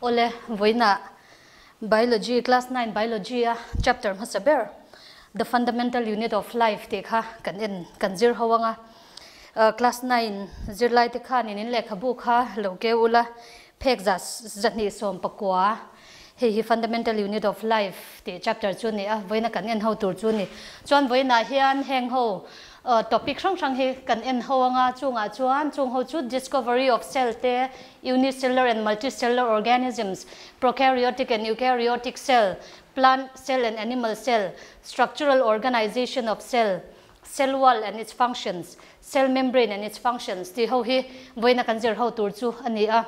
Awle, vawiinah Biology, Class 9 Biology a chapter hmasa ber The Fundamental Unit of Life tih kha kan en kan zir ho anga. Class 9 zirlai te khanin in lehkhabu kha lo keu ula, phek za 219 hei hi Fundamental Unit of Life tih chapter chu a ni a, vawiina kan en ho tur chu a ni. Chuan vawiinah hian heng ho topic hrang hrang hi kan en ho anga, chungah chuan chung ho chu Discovery of Cell te, Unicellular and Multicellular Organisms, Prokaryotic and Eukaryotic Cell, Plant Cell and Animal Cell, Structural Organization of Cell, Cell Wall and its Functions, Cell Membrane and its Functions tih ho hi vawiina kan zir ho tur chu a ni a.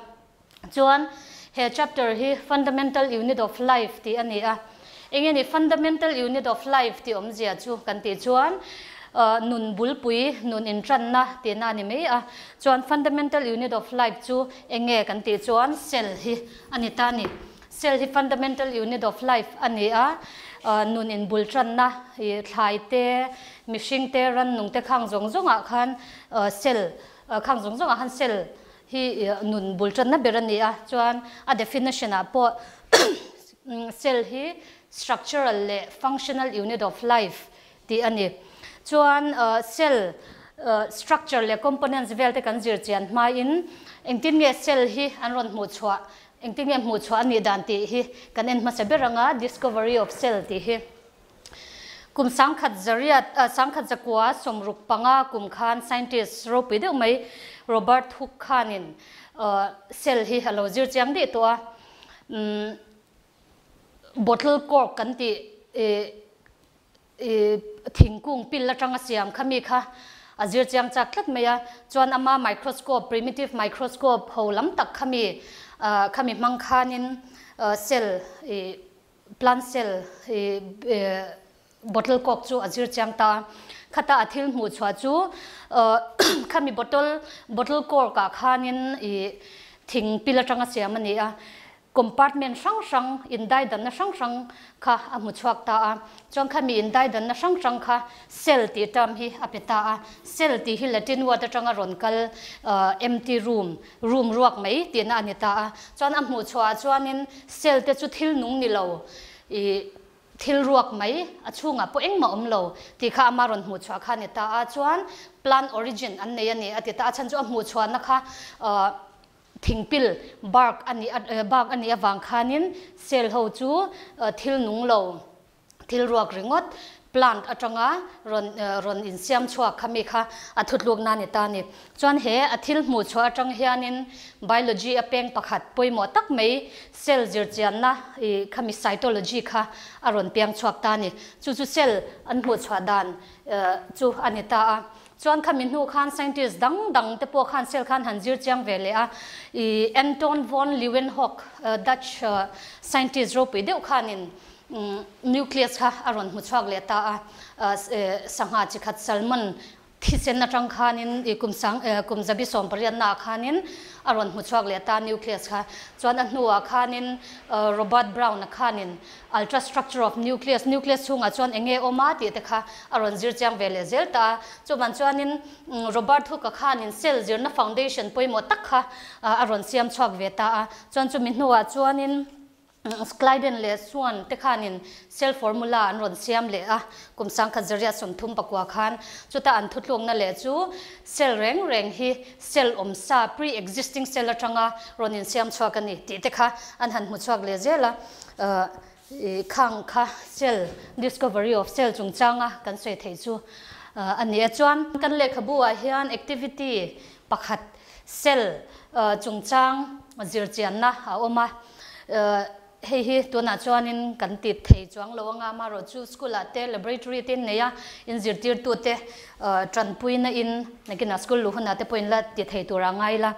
Chuan he chapter hi Fundamental Unit of Life tih a ni a. Eng nge ni Fundamental Unit of Life tih awmzia chu kan tih chuan nun bulpui, nun intranna tihna a ni mai a. Chuan Fundamental Unit of Life chu eng nge kan tih chuan cell hi a ni ta a ni. Cell hi Fundamental Unit of Life a ni a, nun inbultranna thlai te, mihring te, rannung te khang zawng zawngah khan cell khang zawng zawngah khan cell hi nun bul tanna ber a ni a, chuan a definition ah pawh cell hi structural leh functional unit of life tih a ni. Chuan cell structure leh components vel te kan zir chian hmain engtin nge cell hi an rawn hmuh chhuah, engtin nge hmuh chhuah a nih dan tih hi kan en hmasa ber anga discovery of cell tih hi. Kum 1900 1965 kum khan scientist ropui deuh mai Robert Hooke khanin cell hi a lo zir chiang dih tawh a. Bottle cork kan tih thingkung pil atanga siam kha mi kha a zir chiang chak tlat mai a. Chuan ama microscope, primitive microscope ho lam tak khami khami hmang khanin cell Plant cell i bottle cork chu a zir chiang ta a, khata a thil hmuh chhuah chu khami bottle bottle cork ah khanin i thing pil atanga siam a ni a, compartment hrang hrang indaidanna hrang hrang kha a hmu chhuak ta a, chuan khami indaidanna hrang hrang kha Cell tih term hi a pe ta a, cell tih hi Latin word atanga rawn kal empty room, room ruak mai tihna a ni ta a. Chuan a hmuh chhuahah chuanin cell te chu thil nung ni lo, ih thil ruak mai, a chhungah pawh engmah awm lo tih kha ama rawn hmuh chhuah kha a ni ta a. Chuan plant origin an nei a ni a ti ta a, chhan chu a hmuh chhuahna kha thingpil, bark a nih bark a nih avang khanin cell ho chu thil nung lo, Thil ruak ringawt plant atanga rawn rawn insiam chhuak kha mi kha a thutlukna a ni ta a ni. Chuan he a thil hmuh chhuah atang hianin biology a peng pakhat pawimawh tak mai cell zirchianna ih khami cytology kha a rawn piang chhuak ta a ni. Chu chu cell an hmuh chhuah dan chu a ni ta a. Chuan khami hnu khan scientist dang dang te pawh khan cell khan han zir chiang ve leh a. Ih Anton von Leeuwenhoek Dutch scientist ropui deuh khanin Nucleus kha a rawn hmu chhuak leh ta a, sangha chi khat salmon thisen atang khanin ih kum sang kum zabi 18 naah khanin a rawn hmu chhuak leh ta nucleus kha. Chuan a hnuah khanin Robert Brown-a khanin ultrastructure of nucleus, nucleus chhungah chuan eng nge awm a tih te kha a rawn zir chiang ve leh zel ta a. Chuvan chuanin Robert Hooke-a khanin cell zirna foundation pawimawh tak kha a rawn siam chhuak ve ta a. Chuan chumi hnuah chuanin Schleiden leh Schwann te khanin cell formula an rawn siam leh a, kum 1939 khan. Chuta an thutlukna leh chu cell reng reng hi cell awm sa, pre-existing cell atanga rawn insiam chhuak a ni tih te kha an han hmu chhuak leh zel a. Khang kha cell, discovery of cell chungchanga kan sawi theih chu a ni a. Chuan kan lehkhabu ah hian activity pakhat cell chungchang zirchianna a awm a. Hei hi tunah chuanin kan ti thei chuang lo anga, amaherawhchu school ah te laboratory te in nei a, in zirtirtu te tanpuina in nakinah school luh hunah te pawh in la ti thei tur a ngai la,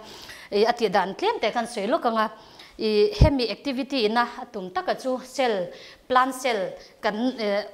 a tih dan tlem te khan sawi lawk anga, ih hemi activity ina a tum taka chu cell, plant cell kan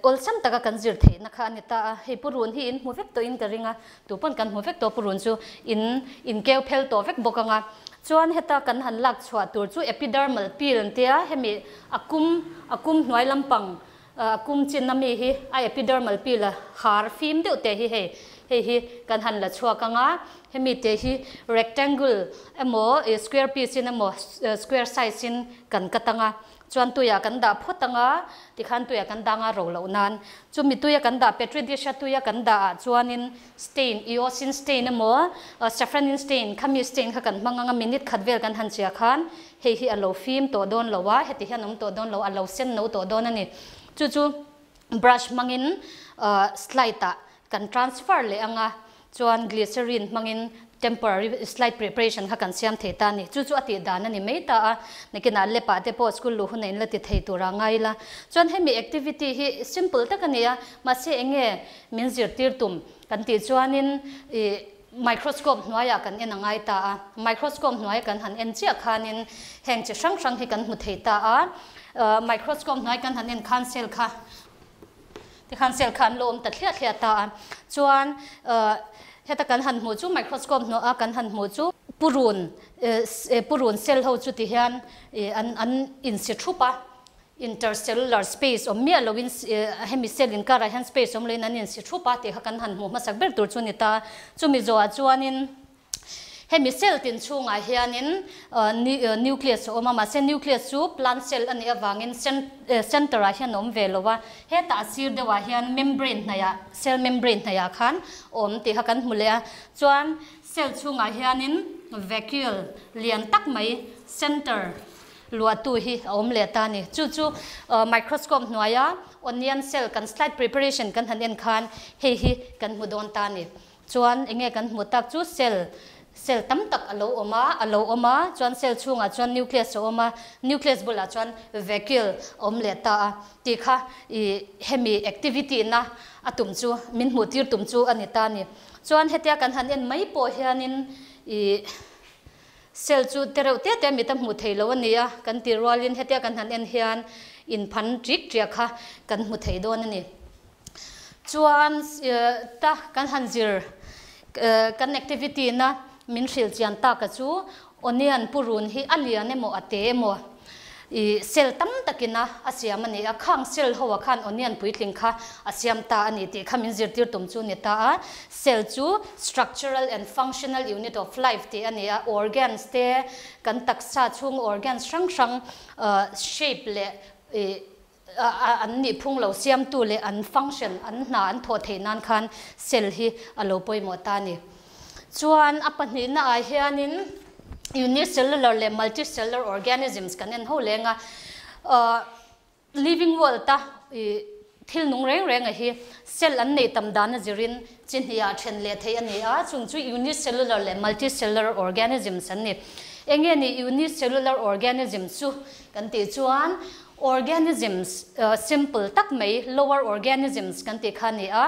awlsam taka kan zir theihna kha a ni ta a, hei purun hi in hmu vek tawhin ka ring a, Tu pawn kan hmu vek tawh purun chu in inkeu phel tawh vek bawk anga. Chuan heta kan han lak chhuah tur chu epidermal peel an tia, hemi a kum a kum hnuai lampang a kum chin ami hi a epidermal peel a har fim deuh te hi hei Hei hi kan han la chhuak ang a, hemi te hi rectangle emaw square piece in emaw square size in kan cut ang a, chuan tuiah kan dah phawt ang a, tikhan tuiah kan dah ang a ro loh nan. Chumi tuia kan dah petri dish a tuia kan dah ah chuanin stain, eosin stain emaw safranin stain khami stain kha kan hmang ang a, minute khat vel kan han chhia khan hei hi a lo fim tawh dawn lo a, heti hian awm tawh dawn lo, a lo sen no tawh dawn a ni. Chu chu brush hmangin slide ah kan transfer leh ang a, chuan glycerine hmangin temporary slide preparation kha kan siam thei ta a ni. Chu chu a tih dan a ni mai ta a, nakinah lab ah te pawh school luh hunah in la ti thei tur a ngai ila. Chuan hemi activity hi simple tak a ni a, mahse eng nge min zirtir tum kan tih chuanin ih microscope hnuaiah kan en a ngai ta a, microscope hnuai kan han en chiah khanin heng chi hrang hrang hi kan hmu thei ta a, microscope hnuai kan han en khan cell kha Tikhan cell kha an lo awm ta thliah thliah ta a. Chuan heta kan han hmuh chu microscope hnuah a kan han hmuh chu purun purun cell ho chu ti hian an an insi thup a, intercellular space awm miah loin hemi cell inkarah hian space awm loin an insi thup a tih kha kan han hmuh hmasak ber tur chu a ni ta. Chumi zawhah chuanin Hemi cell tin chhungah hianin nucleus a awm a, mahse nucleus chu plant cell a nih avangin center ah hian a awm ve lo a, hetah a sir deuhah hian membrane hnaihah, cell membrane hnaihah khan a awm tih kha kan hmu leh a. Chuan cell chhungah hianin vacuole lian tak mai center luahtu hi a awm leh ta a ni. Chu chu microscope hnuaia onion cell kan slide preparation kan han en khan hei hi kan hmu dawn ta a ni. Chuan enge kan hmuh tak chu cell, cell tam tak a lo awm a, a lo awm a, chuan cell chhungah chuan nucleus a awm a, nucleus bulah chuan vacuole a awm leh ta a tih kha ih hemi activity na a tum chu min hmuh tir tum chu a ni ta a ni. Chuan hetia kan han en mai pawh hianin ih cell chu te reuh te te mit a hmuh theih loh a ni a, kan ti rualin hetia kan han en hian inphan ṭik ṭiak kha kan hmu thei dawn a ni. Chuan ta kan han zir kan activity na min hrilh chian tak a chu onion purun hi a lian emaw a te emaw i cell tam takin a a siam a ni a, khang cell ho ah khan onion puitling kha a siam ta a ni tih kha min zirtir tum chu ni ta a, cell chu structural and functional unit of life tih a ni a, organs te kan taksa chhung organs hrang hrang shape leh i An nih phung lo siamtu leh an function, an hna an thawh theih nan khan cell hi a lo pawimawh ta a ni. Chuan a pahnihna ah hianin unicellular leh multicellular organisms kan en ho leng a, living world a thil nung reng reng a hi cell an neih tam dan a zirin chi hnih ah then leh theih a ni a, chung chu unicellular leh multicellular organisms an ni. Enge ni unicellular organisms chu kan tih chuan Organisms simple tak mai, lower organisms kan tih kha a ni a,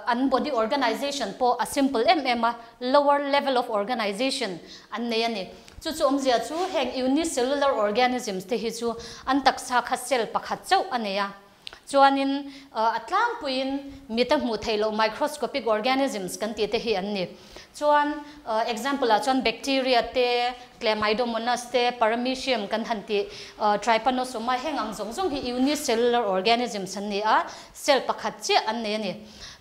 an body organization pawh a simple em em a, lower level of organization an nei a ni. Chu chu awmzia chu heng unicellular organisms te hi chu an taksa kha cell pakhat chauh a nei a, chuanin a tlangpuiin mit a hmuh theih loh microscopic organisms kan tih te hi an ni. Chuan example ah chuan bacteria te, Chlamydomonas te, Paramecium kan han tih Trypanosoma heng ang zawng zawng hi unicellular organisms an ni a, cell pakhat chiah an nei a ni.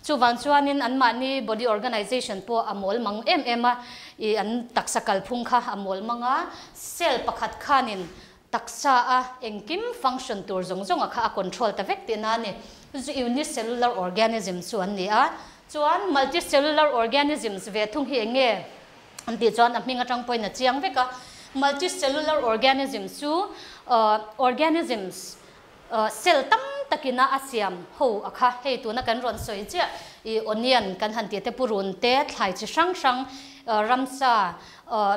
Chuvang chuanin anmahni body organization pawh a mawl mang em em a, ih an taksa kalphung kha a mawl mang a, cell pakhat khanin taksa a engkim function tur zawng zawng a kha a control ta vek tihna a ni. Chu chu unicellular organism chu an ni a. Chuan multicellular organisms ve thung hi eng nge? An tih chuan a hming atang pawhin a chiang vek a. Multicellular organisms chu organisms cell tam takina a siam ho a kha. Hei tuna kan rawn sawi chiah i onion kan han tih te purun te thlai chi hrang hrang ramsa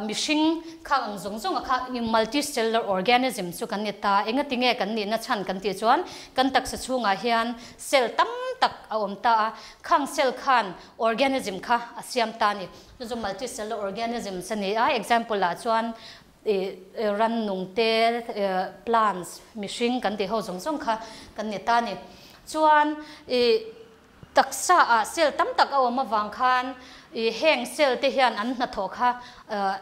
mihring kha ang zawng zawng a kha multicellular organism chu kan ni ta. Engati nge kan nihna chhan kan tih chuan kan taksa chhungah hian cell tam tak a awm ta a. Khang cell khan organism kha a siam ta a ni. Chu chu multicellular organisms a ni a, example ah chuan ih rannung te, plants, mihring kan tih ho zawng zawng kha kan ni ta a ni. Chuan ih taksa ah cell tam tak a awm avang khan I heng cell te hian an hnathawh kha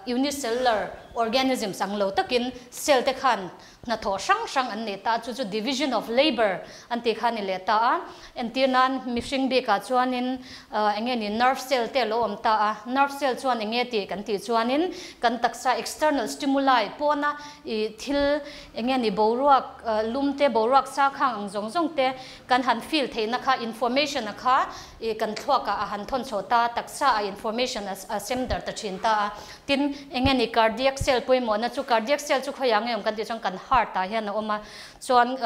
unicellular organisms ang lo takin cell te khan hnathawh hrang hrang an nei ta a, chu chu division of labour an tih kha a ni leh ta a. Entir nan mihring bikah chuanin eng nge ni nerve cell te a lo awm ta a, nerve cell chuan eng nge tih kan tih chuanin kan taksa external stimuli pawna i thil eng nge ni boruak lum te boruak sa khang ang zawng zawng te kan han feel theihna kha information a kha i kan thluakah a han thawn chhuah ta a, taksa a information a sem darh ta thin ta a. Tin, eng nge ni cardiac cell pawimawhna chu, cardiac cell chu khawiah nge awm kan tih chuan kan heart ah hian a awm a, chuan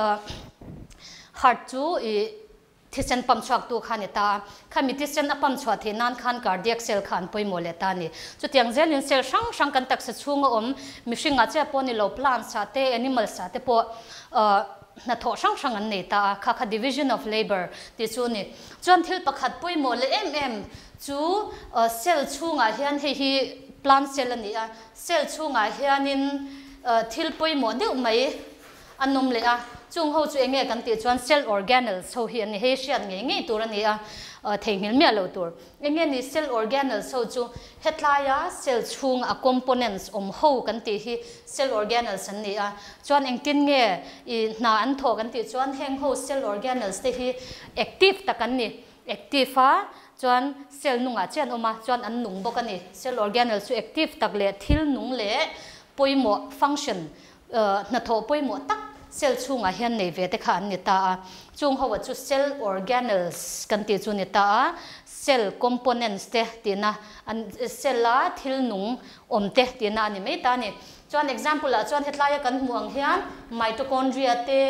heart chu i thisen pump chhuak tu kha a ni ta a, khami thisen a pump chhuah theih nan khan cardiac cell kha an pawimawh leh ta a ni. Chutiang zelin cell hrang hrang kan taksa chhunga awm mihringah chiah pawh ni lo plants ah te animals ah te pawh hnathawh hrang hrang an nei ta a, kha kha division of labour tih chu a ni. Chuan thil pakhat pawimawh leh em em chu cell chhungah hian hei hi plant cell a ni a, cell chhungah hianin thil pawimawh deuh mai an awm leh a, chung ho chu eng nge kan tih chuan cell organelles ho hi an ni, hei hriat ngei ngei tur a ni a, theihnghilh miah lo tur. Eng nge ni cell organelles ho chu hetlaia cell chhung a components awm ho kan tih hi cell organelles an ni a, chuan engtin nge i hna an thawh kan tih chuan heng ho cell organelles te hi active tak an ni, active a chuan cell nungah chiah an awm a, chuan an nung bawk a ni. Cell organelles chu active tak leh thil nung leh pawimawh function Hnathawh pawimawh tak cell chhungah hian nei ve te kha an ni ta a, chung ho chu cell organelles kan tih chu ni ta a, cell components te tihna an cell a thil nung awm te tihna a ni mai ta a ni. Chuan example ah chuan hetlaia kan hmuh ang hian mitochondria te,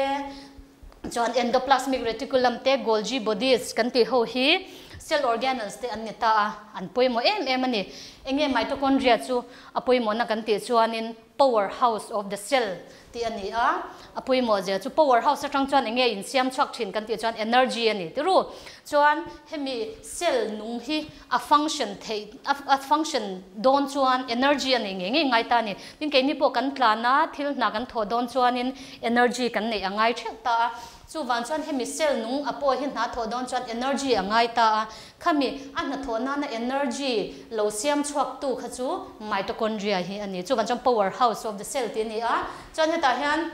chuan endoplasmic reticulum te, Golgi bodies kan tih ho hi cell organelles te an ni ta a, an pawimawh em em a ni. Enge mitochondria chu a pawimawhna kan tih chuanin Power house of the cell tih a ni a, a pawimawh zia chu power house atang chuan enge insiam chhuak thin kan tih chuan energy a ni tiru. Chuan hemi cell nung hi a function theih a function dawn chuan energy a nei ngei ngei ngai ta a ni. Tin keini pawh kan tlan a, thil hna kan thawh dawn chuanin energy kan neih a ngai theuh ta a. Chuvang chuan hemi cell nung a pawh hi hna thawh dawn chuan energy a ngai ta a, khami a hnathawh nana energy lo siam chhuak tu kha chu mitochondria hi a ni. Chuvang chuan power house of the cell tih a ni a. Chuan hetah hian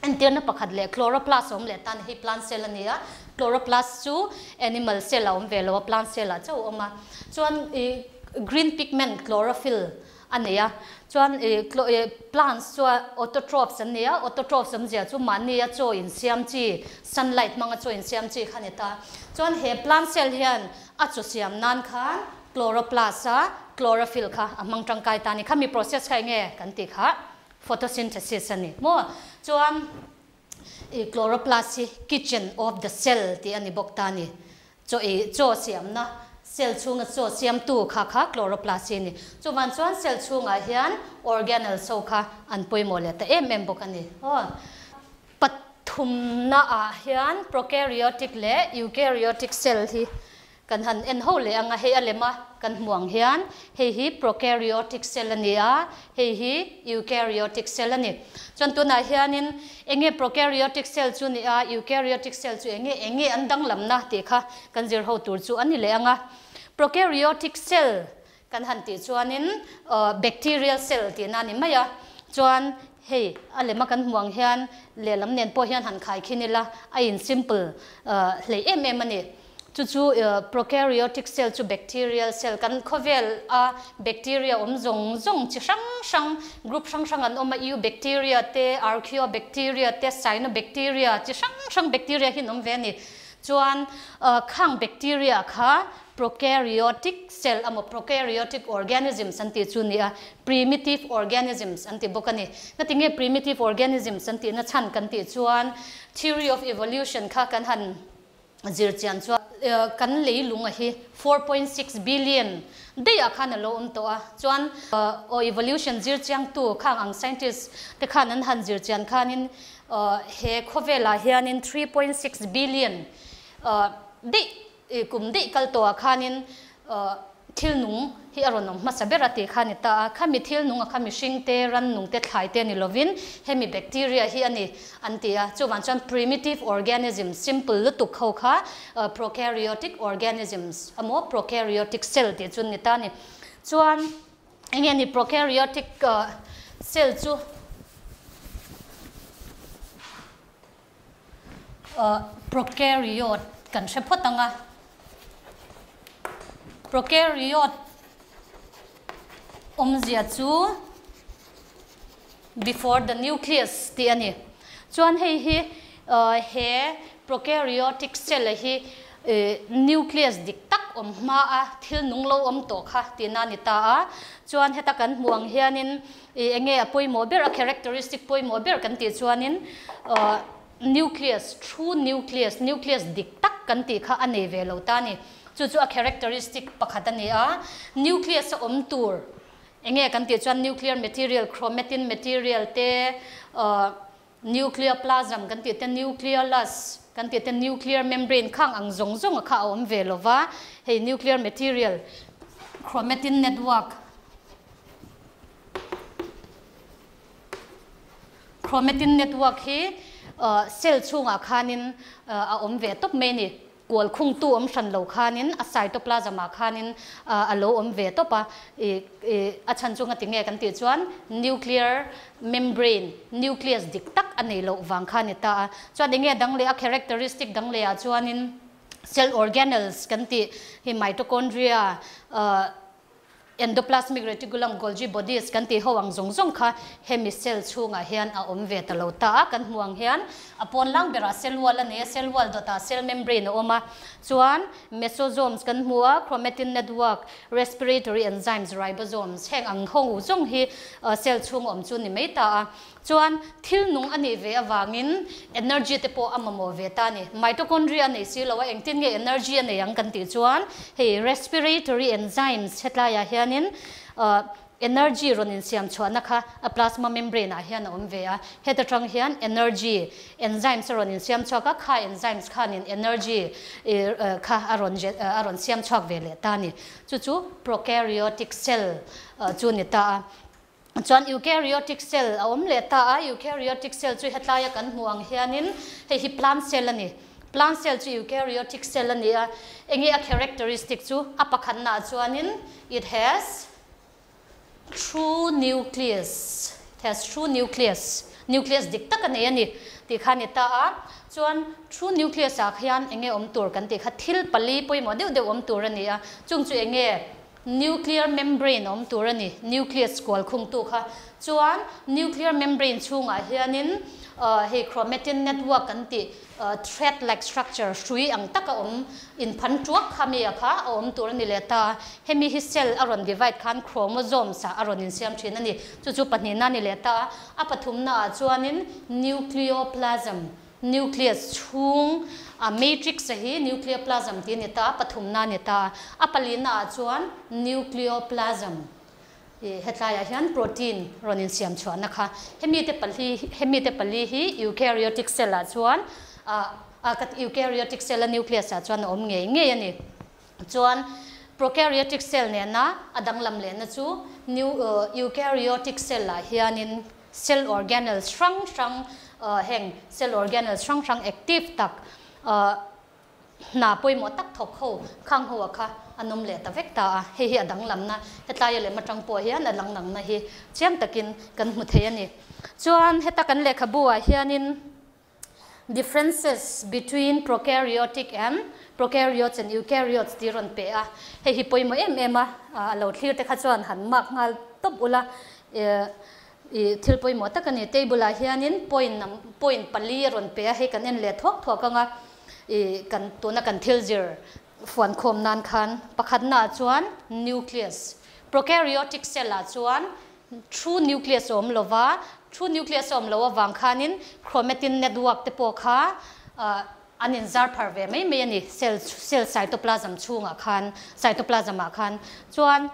entirna pakhat leh chloroplast a awm leh tan hi plant cell a ni a, chloroplast chu animal cell a awm ve lo a, plant cell ah chauh a awm a. Chuan ih green pigment chlorophyll a nei a, chuan ih ih plants chuan autotrophs an nei a, autotrophs awmzia chu mahnia chaw insiam chi, sunlight hmanga chaw insiam chi kha a ni ta. Chuan he plant cell hian a chaw siam nan khan chloroplast a chlorophyll kha a hmang tangkai ta a ni. Khami process kha enge kan tih kha photosynthesis a ni maw? Chuan ih chloroplast hi kitchen of the cell tih a ni bawk ta a ni. Chaw ei, chaw siamna, cell chhunga chaw siamtu kha kha chloroplast hi a ni. Chuvan chuan cell chhungah hian organelles ho kha an pawimawh leh ta em em bawk a ni. Aw. Pathumna ah hian prokaryotic leh eukaryotic cell hi kan han en ho leh ang a, hei a lem a kan hmuh ang hian hei hi prokaryotic cell a ni a, hei hi eukaryotic cell a ni. Chuan tunah hianin eng nge prokaryotic cell chu ni a, eukaryotic cell chu eng nge, eng nge an danglamna tih kha kan zir ho tur chu a ni leh ang a. Prokaryotic cell kan han tih chuanin bacterial cell tihna a ni mai a, chuan hei a lema kan hmuh ang hian lehlam nen pawh hian han khai khin ila a in simple hleih em em a ni. Chu chu prokaryotic cell chu bacterial cell kan khawvel a bacteria awm zawng zawng chi hrang hrang group hrang hrang an awm a, eubacteria te, archaeobacteria te, cyanobacteria chi hrang hrang bacteria hi an awm ve a ni. Chuan khang bacteria kha prokaryotic cell emaw prokaryotic organisms an tih chu a ni a, primitive organisms an ti bawk a ni. Ngatinge primitive organisms an tihna chhan kan tih chuan theory of evolution kha kan han Zir chian chuan kan leilung a hi 4.6 billion daih ah khan a lo awm tawh a, chuan aw evolution zir chiangtu khang ang scientist te khan an han zir chian khanin he khawvel ah hianin 3.6 billion daih kum daih kal tawh ah khanin. Thil nung hi a rawn awm hmasa ber a tih kha a ni ta a, khami thil nung a kha mihring te, rannung te, thlai te ni lovin hemi bacteria hi a ni an ti a. Chuvang chuan primitive organisms, simple lutuk ho kha prokaryotic organisms emaw prokaryotic cell tih chu an ni ta a ni. Chuan enge ni prokaryotic cell chu? Prokaryote kan hre phawt ang a, prokaryote awmzia chu before the nucleus tih a ni. Chuan hei hi he prokaryotic cell a hi nucleus dik tak awm hma a thil nung lo awm tawh kha tihna a ni ta a. Chuan heta kan hmuh ang hianin I enge a pawimawh ber, a characteristic pawimawh ber kan tih chuanin nucleus, true nucleus, nucleus dik tak kan tih kha a nei ve lo ta a ni. Chu chu a characteristic pakhat a ni a. Nucleus a awm tur enge kan tih chuan nuclear material, chromatin material te, nucleoplasm kan tih te, nucleolus kan tih te, nuclear membrane khang ang zawng zawng a kha a awm ve lo va. Hei nuclear material, chromatin network, Chromatin network hi cell chhungah khanin a awm ve tawp mai a ni. Kual khungtu awm hran lo khanin a cytoplasm ah khanin a lo awm ve tawp a. A chhan chu ngati nge kan tih chuan nuclear membrane, nucleus dik tak a nei loh vang kha a ni ta a. Chuan enge dang leh a characteristic dang leh ah chuanin cell organelles kan tih hi mitochondria, Endoplasmic reticulum Golgi bodies kan tih ho ang zawng zawng kha hemi cell chhungah hian a awm ve ta lo ta a, kan hmuh ang hian a pawn lang berah cell wall a nei a, cell wall dawtah cell membrane a awm a, chuan mesosomes kan hmu a, chromatin network, respiratory enzymes, ribosomes heng ang ho zawng hi cell chhung awm chu ni mai ta a. Chuan thil nung a nih ve avangin energy te pawh a mamawh ve ta a ni. Mitochondria a nei si lo a, engtin nge energy a nei ang kan tih chuan hei respiratory enzymes hetlaiah hianin energy rawn insiam chhuahna kha a plasma membrane ah hian a awm ve a. Heta tang hian energy enzymes a rawn insiam chhuak a, kha enzymes khanin energy kha a rawn a rawn siam chhuak ve leh ta a ni. Chu chu prokaryotic cell chu ni ta a. Chuan eukaryotic cell a awm leh ta a, eukaryotic cell chu hetlaia kan hmuh ang hianin hei hi plant cell a ni. Plant cell chu eukaryotic cell a ni a, enge a characteristic chu a pakhatnaah chuanin it has true nucleus, it has true nucleus, nucleus dik tak a nei a ni tih kha a ni ta a. Chuan true nucleus ah khian enge awm tur kan tih kha thil pali pawimawh deuh deuh awm tur a ni a, chung chu enge Nuclear membrane awm tur a ni, nucleus kual khungtu kha. Chuan nuclear membrane chhungah hianin hei chromatin network kan tih thread like structure hrui ang taka awm inphan tuak kha mi a kha a awm tur a ni leh ta a. Hemi hi cell a rawn divide khan chromosomes ah a rawn insiam thin a ni. Chu chu pahnihna a ni leh ta a. A pathumna ah chuanin nucleoplasm Nucleus chhung a matrix a hi nucleoplasm tih a ni ta a, pathumna a ni ta a. A palina ah chuan nucleoplasm ih hetlaiah hian protein rawn insiam chhuahna kha. Hemi te pali hemi te pali hi eukaryotic cell ah chuan ah ah ka eukaryotic cell a nucleus ah chuan a awm ngei ngei a ni. Chuan prokaryotic cell nena a danglam lehna chu nu eukaryotic cell ah hianin Cell organelles hrang hrang heng cell organelles hrang hrang active tak hna pawimawh tak thawk ho khang ho ah kha an awm leh ta vek ta a, hei hi a danglamna hetlai a lem atang pawh hian a danglamna hi chiang takin kan hmu thei a ni. Chuan heta kan lehkhabu ah hianin Differences between prokaryotic and prokaryotes and eukaryotes tih rawn pe a, hei hi pawimawh em em a, a lo thlir te kha chuan han mark nghal tawp ula, ih thil pawimawh tak a ni. Table ah hianin point nam point pali a rawn pe a, hei kan en leh thuak thuak ang a, ih kan tuna kan thil zir fuan khawm nan khan pakhatna ah chuan nucleus, prokaryotic cell ah chuan True nucleus a awm lo va, true nucleus a awm loh avang khanin chromatin network te pawh kha an inzar phar ve mai mai a ni, cell cell cytoplasm chhungah khan, cytoplasm ah khan. Chuan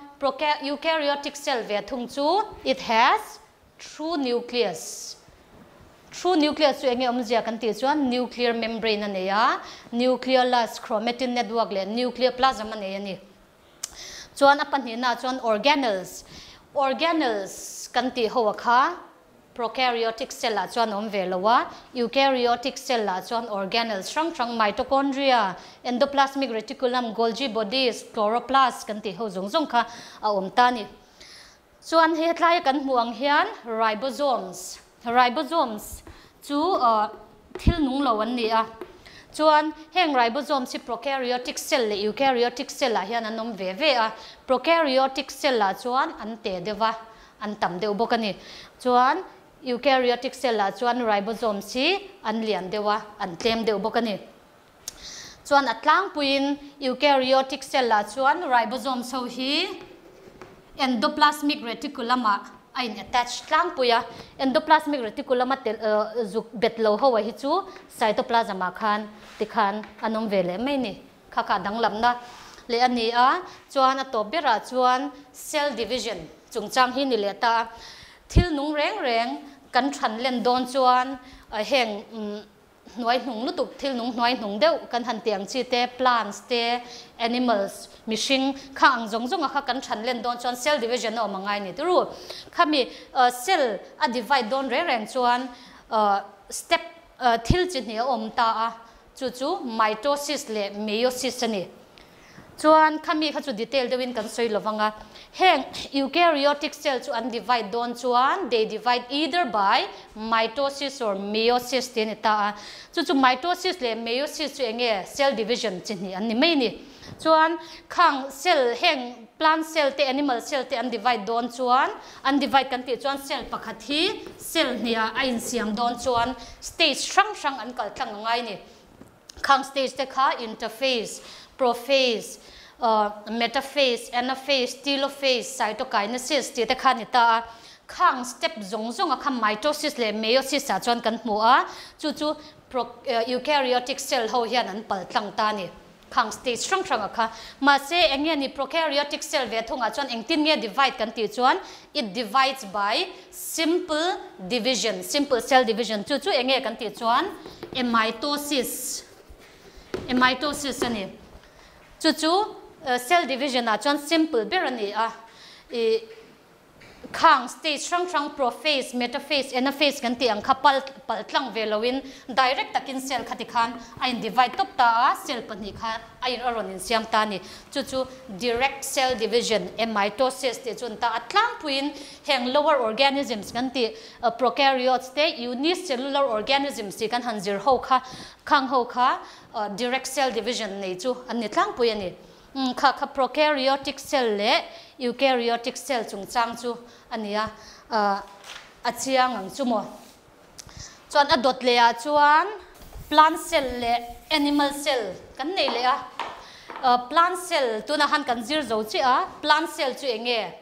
eukaryotic cell ve thung chu it has true nucleus. True nucleus chu enge awmzia kan tih chuan nuclear membrane a nei a, nucleolus, chromatin network leh nucleoplasm a nei a ni. Chuan a pahnihnaah chuan organelles, organelles kan tih ho a kha prokaryotic cell ah chuan a awm ve lo a, eukaryotic cell ah chuan organelles hrang hrang mitochondria, endoplasmic reticulum, Golgi bodies, chloroplast kan tih ho zawng zawng kha a awm ta a ni. Chuan he tlaia kan hmuh ang hian ribosomes, ribosomes chu thil nung lo an ni a. Chuan heng ribosomes hi prokaryotic cell leh eukaryotic cell ah hian an awm ve ve a. Prokaryotic cell ah chuan an te deuh a, an tam deuh bawk a ni. Chuan eukaryotic cell ah chuan ribosomes hi an lian deuh a, an tlem deuh bawk a ni. Chuan a tlangpuiin eukaryotic cell ah chuan ribosomes ho hi endoplasmic reticulum ah a in attach tlangpui a, endoplasmic reticulum a tel zuk bet lo ho ah hi chu cytoplasm ah khan tikhan an awm ve leh mai ni. Kha kha danglamna leh a ni a, chuan a tawp berah chuan cell division chungchang hi ni leh ta a, thil nung reng reng kan than len dawn chuan heng Hnuai hnung lutuk, thil nung hnuai hnung deuh kan han tih ang chi te, plants te, animals, mihring, kha ang zawng zawng a kha kan than len dawn chuan cell division a awm a ngai ni tiru. Khami cell a divide dawn reng reng chuan step thil chi hnih a awm ta a, chu chu mitosis leh meiosis a ni. Chuan khami kha chu detail deuhin kan sawi lo vang a, heng eukaryotic cell chu an divide dawn chuan they divide either by mitosis or meiosis tih a ni ta a. Chu chu mitosis leh meiosis chu eng nge cell division chi hnih an ni mai a ni. Chuan khang cell heng plant cell te animal cell te an divide dawn chuan an divide kan tih chuan cell pakhat hi cell hniah a insiam dawn chuan stage hrang hrang an kal tlang a ngai a ni. Khang stage te kha interphase, prophase, metaphase, anaphase, telophase, cytokinesis tih te kha a ni ta a. Khang step zawng zawng a kha mitosis leh meiosis ah chuan kan hmu a, chu chu eukaryotic cell ho hian an pal tlang ta a ni. Khang stage hrang hrang a kha. Mahse eng nge ni prokaryotic cell ve thungah chuan engtin nge divide kan tih chuan it divides by Simple division, simple cell division chu chu enge kan tih chuan amitosis, amitosis a ni. Chu chu cell division ah chuan simple ber a ni a, ih khang stage hrang hrang prophase, metaphase, anaphase kan tih ang kha pal palh tlang ve loin direct takin cell kha tikhan a in divide tawp ta a, cell pahnih kha a in a rawn insiam ta a ni. Chu chu direct cell division, amitosis tih chu an ta a tlangpuiin heng lower organisms kan tih prokaryotes te unicellular organisms tih kan han zir ho kha khang ho kha direct cell division nei chu an ni tlangpui a ni. Kha kha prokaryotic cell leh eukaryotic cell chungchang chu a ni a, a chiang ang chu maw. Chuan a dawt leh ah chuan plant cell leh animal cell kan nei leh a. Plant cell tunah khan kan zir zo chiah a, plant cell chu eng nge?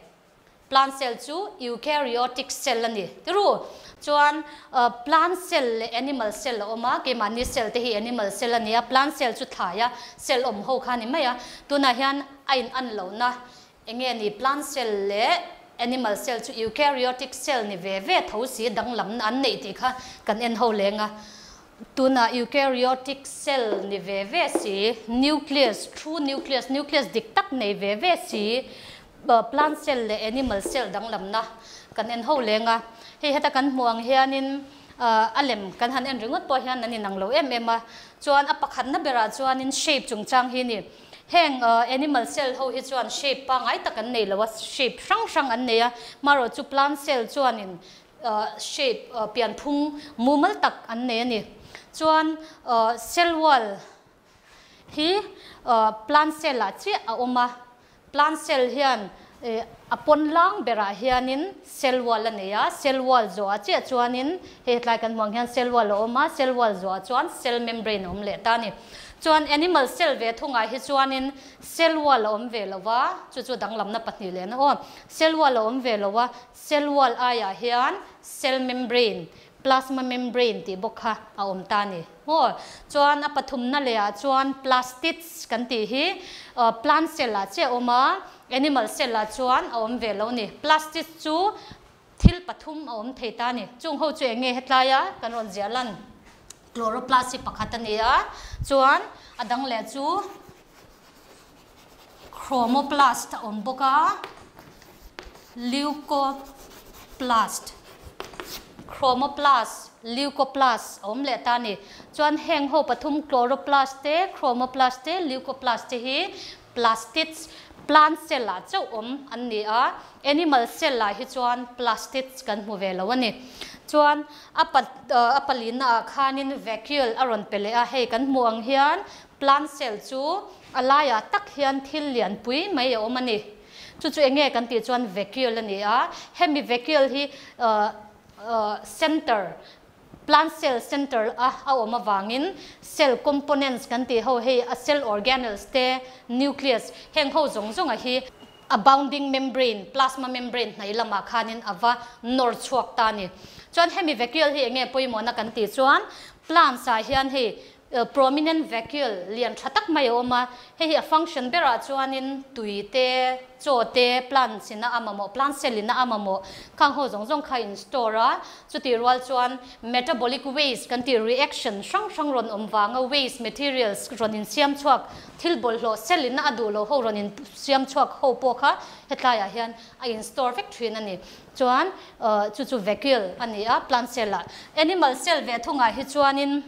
Plant cell chu eukaryotic cell a ni. Tiru chuan plant cell leh animal cell a awm a, keimahni cell te hi animal cell a ni a, plant cell chu thlai a cell awm ho kha a ni mai a. Tunah hian a in an lohna Eng nge ni plant cell leh animal cell chu eukaryotic cell ni ve ve tho si danglamna an neih tih kha kan en ho leng a. Tunah eukaryotic cell ni ve ve si, nucleus, true nucleus, nucleus dik tak nei ve ve si plant cell leh animal cell danglamna kan en ho leng a. Hei heta kan hmuh ang hianin a lem kan han en ringawt pawh hian an inang lo em em a. Chuan a pakhatna berah chuanin shape chungchang hi a ni. Heng animal cell ho hi chuan shape pangngai tak an nei lo a, shape hrang hrang an nei a, marawh chu plant cell chuanin shape pianphung mumal tak an nei a ni. Chuan cell wall hi plant cell ah chiah a awm a, plant cell hian a pawn lang berah hianin cell wall a nei a, cell wall zawhah chiah chuanin hei tlai kan hmuh ang hian cell wall a awm a, cell wall zawhah chuan cell membrane a awm leh ta a ni. Chuan animal cell ve thungah hi chuanin cell wall a awm ve lo va, chu chu danglamna pahnih leh na aw. Cell wall a awm ve lo a, cell wall aiah hian cell membrane, plasma membrane tih bawk kha a awm ta a ni. Aw, chuan a pathumna lehah chuan plastids kan tih hi plant cell ah chiah a awm a, animal cell ah chuan a awm ve lo a ni. Plastids chu thil pathum a awm thei ta a ni. Chung ho chu eng nge hetlaia kan rawn ziah lan? Chloroplast hi pakhat a ni a, chuan a dang leh chu. Chromoplast a awm bawk a, leucoplast, chromoplast, leucoplast a awm leh ta a ni. Chuan heng ho pathum chloroplast te, chromoplast te, leucoplast te hi plastids, plant cell ah chauh awm an ni a, animal cell ah hi chuan plastids kan hmu ve lo a ni. Chuan a pa a palina ah khanin vacuole a rawn pe leh a, hei kan hmuh ang hian Plant cell chu a laiah tak hian thil lian pui mai a awm a ni. Chu chu enge kan tih chuan vacuole a ni a. Hemi vacuole hi center, plant cell center a a awm avangin cell components kan tih ho hei a cell organelles te, nucleus heng ho zawng zawnga hi a bounding membrane, plasma membrane hnai lamah khanin a va nawr chhuak ta a ni. Chuan hemi vacuole hi enge pawimawhna kan tih chuan plants ah hian hei Prominent vacuole lian tha tak mai a awm a, hei hi a function berah chuanin tui te, chaw te, plants ina a mamawh, plant cell ina a mamawh khang ho zawng zawng kha in store a, chutih rual chuan metabolic waste kan tih reaction hrang hrang rawn awm vanga waste materials rawn in siam chhuak thil bawlhhlawh cell ina a duh loh ho rawn in siam chhuak ho pawh kha hetlaiah hian a in store vek thin a ni. Chuan chu chu vacuole a ni a plant cell ah. Animal cell ve thungah hi chuanin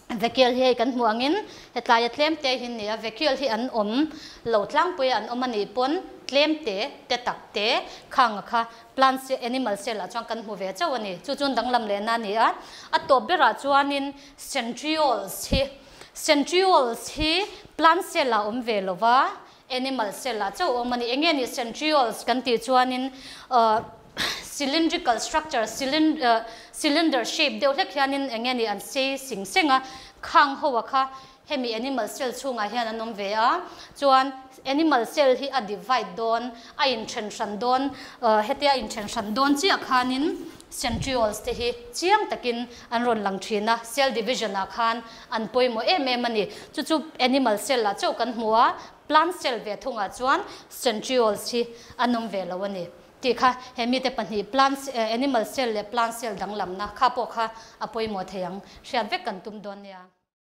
Vacuole hi hei kan hmuh angin hetlaia tlem te hi an ni a, vacuole hi an awm lo tlangpui a an awm a nih pawn tlem te te tak te khanga kha plant cell animal cell ah chuan kan hmu ve chauh a ni. Chu chuan danglam lehna a ni a, a tawp berah chuanin centrioles hi centrioles hi plant cell ah awm ve lova animal cell ah chauh awm a ni. Enge ni centrioles kan tih chuanin ahh Cylindrical structure, cylinder shape deuh hlek hianin eng nge ni an sei sing seng a, khang ho a kha hemi animal cell chhungah hian an awm ve a, chuan animal cell hi a divide dawn, a inthen hran dawn, hetia a inthen hran dawn chiah khanin centrioles te hi chiang takin an rawn lang thin a, cell division ah khan an pawimawh em em a ni. Chu chu animal cell ah chauh kan hmu a, plant cell ve thungah chuan centrioles hi an awm ve lo a ni. Tih kha he mite pahnih plant animal cell leh plant cell danglamna kha pawh kha a pawimawh thei ang. Hriat vek kan tum dawn nia.